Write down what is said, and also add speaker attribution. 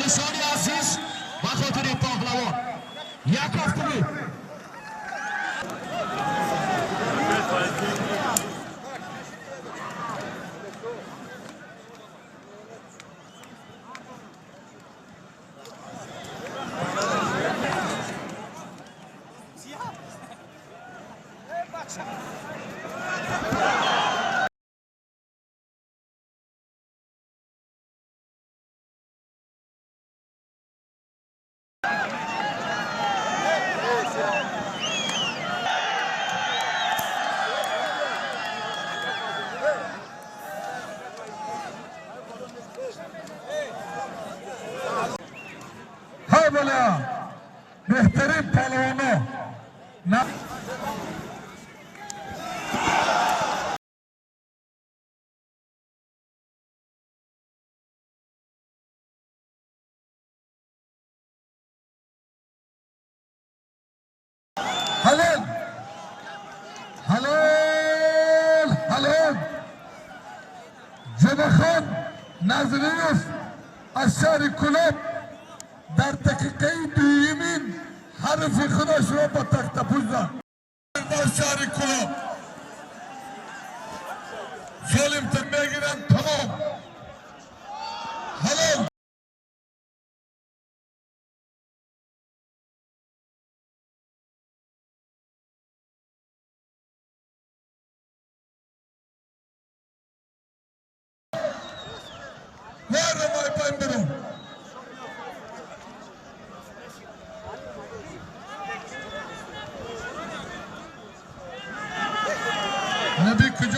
Speaker 1: Мухлисони азиз, ба хотири паҳлавон як ҳафтуми.
Speaker 2: Беҳтарин палвоно. Ҳалол, ҳалол, ҳалол! Ҷумъахон Назриев аз шаҳри Кӯлоб дар дақиқаи дуюмин ҳарфи худашро ба тахтапӯш зад. Дар шаҳри Кӯлоб золимта мегиранд, тамом, ҳалол. Вайрамай пайн берун. Наби куҷо?